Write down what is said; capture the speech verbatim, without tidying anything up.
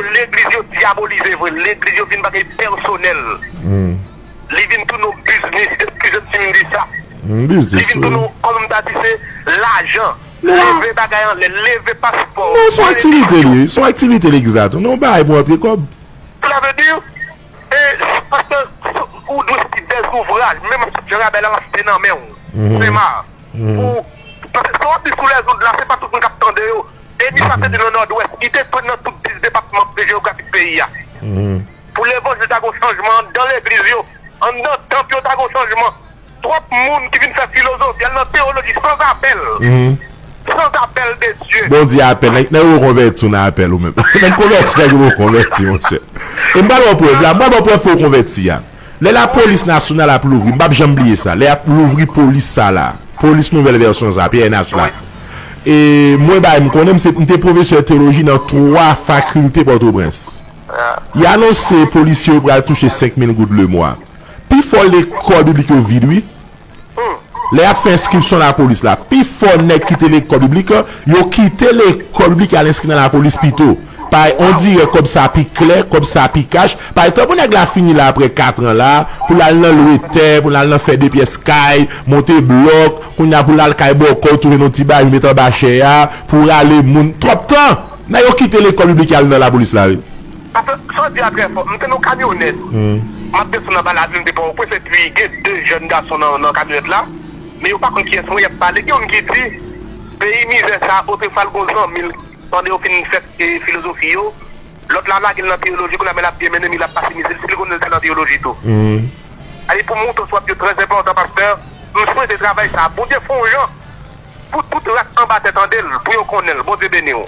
Legliz yo dyabolize vre, legliz yo vin bagay pèsonèl. Li vin tounen yon biznis, eskize m si m di sa. Li vin tounen yon, kòm m ta di, se lajan. Leve bagay anlè, leve paspò. Non, se yon aktivite li ye. Se yon aktivite legliz la tou. Non, bagay pou antre kòb. Cela veut dire, e, pastè, ou dwe site dèzouvraj, menm Jan Rabèl la, l ap site nan men w. Sema. Ou, paske sa w ap di sou lèzond la, se pa tout moun k ap tande yo. Denis Sassy nan Nòdwès, li te pran nan tout dis depatman de jewografik peyi a. Pou levanjil ta gon chanjman anndan legliz yo, anndan tanp yo ta gon chanjman. Twòp moun ki vin fè filozofi, al nan teyoloji sanzapèl. Sanzapèl de Dye. Bondye apèl, nèg nan yo konvèti ou nan apèl ou menm. Nèg konvèti, nèg yo konvèti, monchè. E m pral ba w prèv la, m pral ba w prèv fè w konvèti a. Lè lapolis nasyonal ap louvri, m p ap janm bliye sa, lè y ap louvri polis sa la, polis nouvèl vèsyon sa, P N H la. E mwen bay, m konnen m se, m te pwofesè teyoloji nan twa fakilte Pòtoprens. Y anonse polisye yo pral touche senk mil goud lemwa. Pifò lekòl piblik yo vid, wi. Lè y ap fè enskripsyon lapolis la, pifò nèg kite lekòl piblik, yo kite lekòl piblik y al enskri nan lapolis pito. Parèy, on dirè kòb sa pi klè, kòb sa pi kach. Parèy, tankou nèg la fini la apre kat an la, pou l al nan lwe tè, pou l al nan fè de pyès kay, monte blòk, kounye a pou l al kay bòkò, l twouve nan ti bagay, met anba chè a, pou rale moun. Twòp tan! Nèg yo kite lekòl piblik y al nan lapolis la, wi. Paske, sa w di a trè fò. M te nan yon kamyonèt. M ap desann anba lavil de Pòtoprens, epi gen de jèn gason nan, nan kamyonèt la. Men yo pa konn kiyès mwen, y ap pale. Gen youn ki di, peyi mizè sa, otrefwa l gon zanmi l, pandan yo fin fè, e, filozofi yo, lòt la lage l nan teyoloji, kounye a men l ap byen mennen, men l ap pase mizè, si l konnen l te nan teyoloji tou. Ayi, pou mouton sou ap yo trè enpòtan, pastè, m swete travay sa, Bondye fè yon jan, pou tout rat anba tè tande l, pou yo konnen l, Bondye beni w.